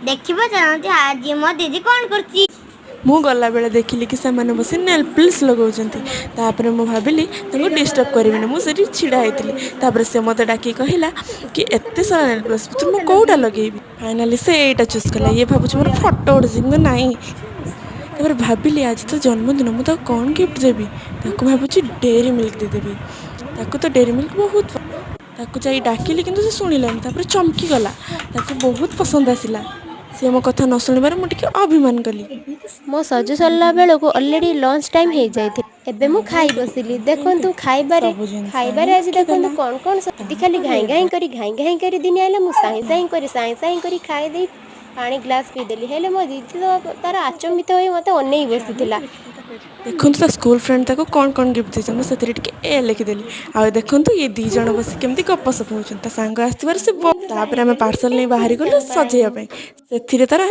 ଦେଖିବା ଚାଲନ୍ତି ଆଜି ମୋ ଦିଦି କ'ଣ କରୁଛି। ମୁଁ ଗଲାବେଳେ ଦେଖିଲି କି ସେମାନେ ବସି ନେଲ୍ ପଲିସ୍ ଲଗାଉଛନ୍ତି। ତାପରେ ମୁଁ ଭାବିଲି ତାଙ୍କୁ ଡିଷ୍ଟର୍ବ କରିବିନି। ମୁଁ ସେଠି ଛିଡ଼ା ହେଇଥିଲି। ତାପରେ ସେ ମୋତେ ଡାକି କହିଲା କି ଏତେ ସାରା ନେଲ୍ ପଲିସ୍ ଭିତରୁ ମୁଁ କେଉଁଟା ଲଗେଇବି? ଫାଇନାଲି ସେ ଏଇଟା ଚୁଜ୍ କଲା। ଇଏ ଭାବୁଛି ମୋର ଫଟୋ ଉଠୁଛି, କିନ୍ତୁ ନାହିଁ। ତାପରେ ଭାବିଲି, ଆଜି ତ ଜନ୍ମଦିନ, ମୁଁ ତାକୁ କ'ଣ ଗିଫ୍ଟ ଦେବି? ତାକୁ ଭାବୁଛି ଡେରି ମିଲ୍କ ଦେଇଦେବି। ତାକୁ ତ ଡେରି ମିଲ୍କ ବହୁତ। ତାକୁ ଯାଇ ଡାକିଲି, କିନ୍ତୁ ସେ ଶୁଣିଲାନି। ତାପରେ ଚମକି ଗଲା। ତାକୁ ବହୁତ ପସନ୍ଦ ଆସିଲା। ସିଏ ମୋ କଥା ନ ଶୁଣିବାରୁ ମୁଁ ଟିକେ ଅଭିମାନ କଲି। ମୋ ସଜ ସରିଲା ବେଳକୁ ଅଲରେଡ଼ି ଲଞ୍ଚ ଟାଇମ୍ ହେଇଯାଇଥିଲା। ଏବେ ମୁଁ ଖାଇ ବସିଲି। ଦେଖନ୍ତୁ ଖାଇବାରେ ସବୁ ଜିନିଷ ଖାଇବାରେ ଆଜି ଦେଖନ୍ତୁ କ'ଣ କ'ଣ। ଦିଦି ଖାଲି ଘାଇଁ ଘାଇଁ କରି, ଘାଇଁ ଘାଇଁ କରି ଦିନେ ଆଇଲା। ମୁଁ ସାଇଁ ସାଇଁ କରି, ସାଇଁ ସାଇଁ କରି ଖାଇଦେଇ ପାଣି ଗ୍ଲାସ୍ ପିଇଦେଲି। ହେଲେ ମୋ ଦିଦି ତ ତାର ଆଚମ୍ବିତ ହୋଇ ମୋତେ ଅନେଇ ବସିଥିଲା। ଦେଖନ୍ତୁ, ତା ସ୍କୁଲ ଫ୍ରେଣ୍ଡ ତାକୁ କ'ଣ କ'ଣ ଗିଫ୍ଟ ଦେଇଛନ୍ତି। ମୁଁ ସେଥିରେ ଟିକେ ଏ ଲେଖିଦେଲି। ଆଉ ଦେଖନ୍ତୁ, ଇଏ ଦୁଇ ଜଣ ବସି କେମିତି ଗପସପ ହେଉଛନ୍ତି। ତା ସାଙ୍ଗ ଆସିଥିବାରୁ ସେ ତାପରେ ଆମେ ପାର୍ସଲ ନେଇ ବାହାରି ଗଲୁ ସଜେଇବା ପାଇଁ। ସେଥିରେ ତାର